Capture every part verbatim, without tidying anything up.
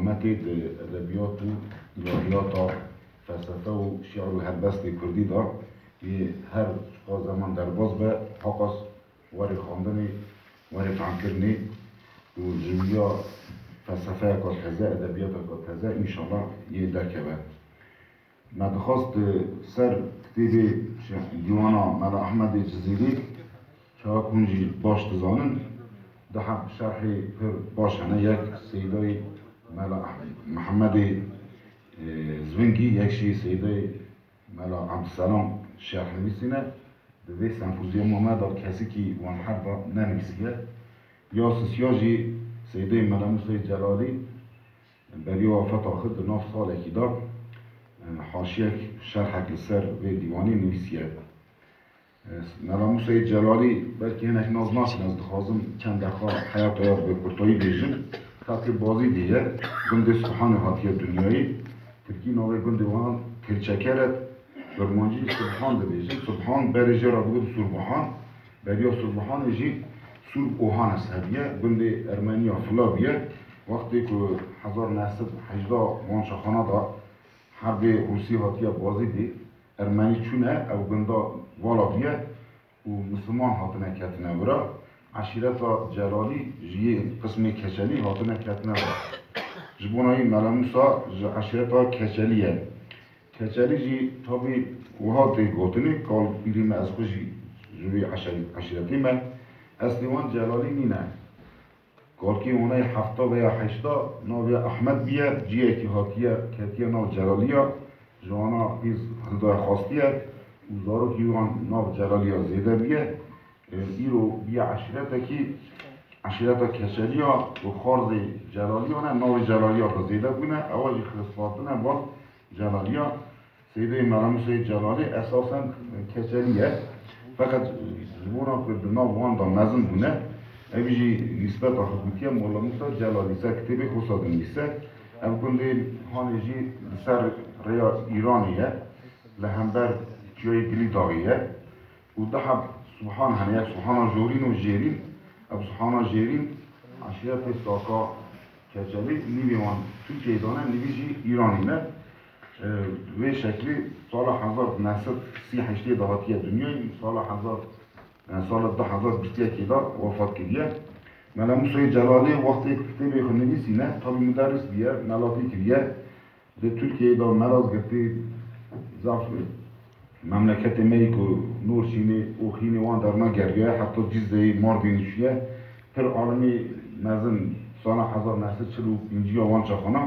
Metê di edebiyat û ilahiyata, felsefe û şiir û helbestê kurdî de yê her çiqas zeman derbas be, haqas werê xwendinê, werê fehmkirinê û ji wiya felsefeyeka teze, edebiyateka teze înşallah yê derkeve. Me dixwest, e, ser kitêbê şe-, dîwana Mela Ehmedê Cizîrî, çawa ku hûn jî baş dizanin, du heb şerhê pir baş hene. Yek Seydayê Mela Ehmedê, e, Zvingî, yek jî Seydayê Mela Ebdulselam şerhnivîsî ne. Di vê sempozyuma me de kesikî wan herda nenivîsiye. Ya sisiya jî Seydayê Mela Musayê Celalî, beriya wefata xwe di nav salekî de, e, haşiyek, şerhek li ser vê dîwanê nivîsiye. E, Mela Musayê Celalî belkî hinek nas nakin, ez dixwazim çend deqa heyata ya bi kurtayî bêjim. Xelkê Bazîdê ye, gundê Subhanê hatiye dinyayê. Tirkî navê gundê wan Tilçeker e, kurmancî Subhan dibêjin. Subhan berê jê re digotin Surbuhan. Beriya Surbuhanê jî Surb Ohanes hebiye, gundê Ermeniya Fila biye. Wextê ku hezar neh sed hejda wan çaxana de herbê Rûsî hatiye Bazîdê, Ermenî çûne ew gunda vala biye û Misliman hatine ketine wira. Eşîreta Celalî ji yê qismê Keçelî hatine ketine wira. Ji bona yî Mela Musa ji eşîreta Keçelî ye. Keçelî jî tabî wiha tê gotinê, kal pîrê me, ez xwe jî ji wê eşerî-, eşîretê me. Eslê wan Celalî nîne. Kalkê wana yê hefta veya heşta navê Ehmed biye, ciyekî hatiye, ketiye nav Celaliya, ji wana qîz hildaye xastiye û zarokî wan nav Celaliya zêde biye. E, îro biye eşîretekî, eşîreta Keçeliya û xwarzê Celaliya ne, navê Celaliya da zêde bûne, ewa jî xiristvatine bal Celaliya. Seydê Mela Musayê Celalî esasen Keçelî ye. Feqet ji bona ku di nav wan de mezin bûne, ev jî nîsbeta xwe gotiye Molla Musa Celalî, ser kitêbê xwe sa dinivîse. Ev gundê hanê jî li ser rêya Îranê ye, li hember çiyayê Gilî Daxê ye. Û du heb Subhan hene, yek Subhana Jorîn û Jêrîn. Ev Subhana Jêrîn, eşîretê Saka Keçelî, nîvê wan Tirkiyeyê de ne, nîvî jî Îranî ne. E, Vê şeklî sala hezar neh sed sî heştê de hatiye dinyayê, sala hezar, e, sala du hezar bîst yekê de wefat kiriye. Mela Musayê Celalî wextê kitêbê xwe nivîsîne, tabî muderris biye, melatî kiriye. Di Tirkiyeyê de meraz girtî, zaf memleketê me yî ku Nûrşînê û xînê wan dernageriye, heta Cizeyê, Mardînê çûye. Pir alimî mezin sala hezar neh sed çil û pêncî ya wan çaxana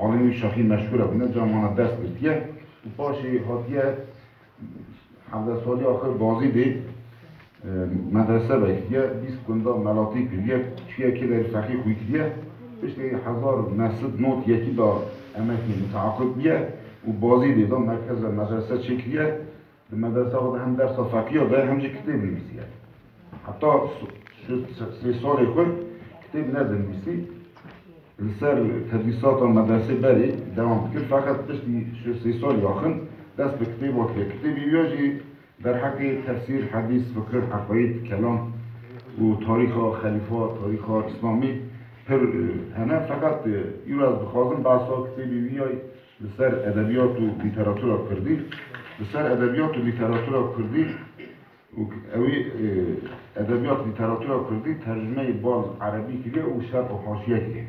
alimî şaxî meşhûr e bûne, cem wana dest girtiye û paşê hatiye hevdeh saliya xwe Bazîdê, e, medrese vekiriye, bîst gunda melatî kiriye, çûye kê derî feqî xwî kiriye. Piştî hezar neh sed nod yekî de emekî mutaaqib biye û Bazîdê de merkeze medrese çêkiriye. Di medresa xwe de hem dersa feqîya daye hem jî kitêb nivîsiye. Heta s-, şu s-, sê salê xwe kitêb nedinivîsî. Li ser tedrîsata medresê berê dewam dikir, feqet piştî şu sê salî axin dest bi kitêba kiriye. Kitêbê wî ya jî derheqê tefsîr, hedîs, fikir, heqayîd, kelam û tarîxa xelîfa, tarîxa îslamî pir, e, hene. Feqet, e, îro ez dixwazim behsa kitêbê wî ya li ser edebiyat û lîteratûra kurdî, li ser edebiyat û lîteratûra kurdî û ewî, e, edebiyat lîteratûra kurdî tercumeyê bal erebî kiriye û şerh û haşiye kiriye.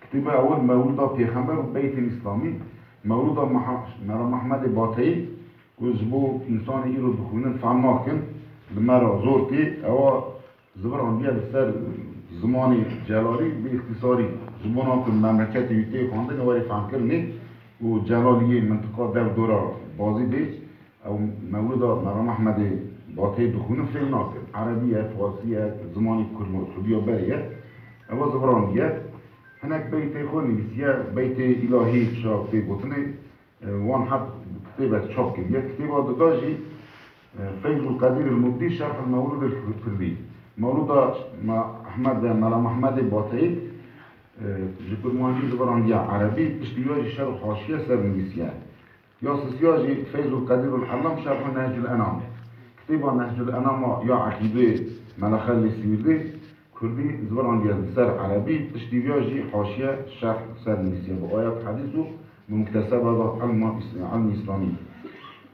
Kitêba ewil Mewlûda Pêxember û Beytên Îslamî, Mewlûda Meha-, Mela Mehmedê Bateyî, ku ji bo însanê îro dixwînin fehm nakin, li me re zor tê, ewa zivirandiye li ser zimanê Celalî bi îxtîsarî, ji bona ku memleketê wî tê xwendinê, werê fehmkirinê û Celalî yê mintiqa dev dora Bazîdê, ew Mewlûda Mela Mehmedê Bateyî dixwînin fêm nakin. Erebî ye, farsî ye, zimanê kurma-, kurdiya berê ye. Ewa zivirandiye. Hinek beytê xwe nivîsiye, beytê îlahî çawa tê gotinê, e, wan heb kitêbek çap kiriye. Kitêba dida jî, e, Feyzul Qedîr el Mubdî Şerh el Mewlûd el Kurdî. Mewlûda Me-, Ehmed ve Mela Mehmedê Bateyî, e, ji kurmancî zivirandiye erebî, piştî wî ya jî şerh û haşiye ser nivîsiye. Ya sisiya jî Feyzul Qedîr el Ellam Şerh Nehcul Enam. Kitêba Nehcul Enama ya Eqîdê Mela Xelîlê Sîwirdê, Kurdî ziwan andiye li ser Erebî, piştî viya jî haşiye şerh ser nivîsiye bi ayet, hedîs û bi mukteseba ve ilma is-, ilmî îslamî.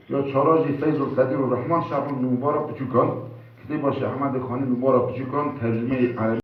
Ya çara jî Feyzul Qedîr û Rehman şerh û Nûbara Piçûkan, kitêba Şêx Ehmedê Xanî Nûbara Piçûkan, tercumeyê Erebî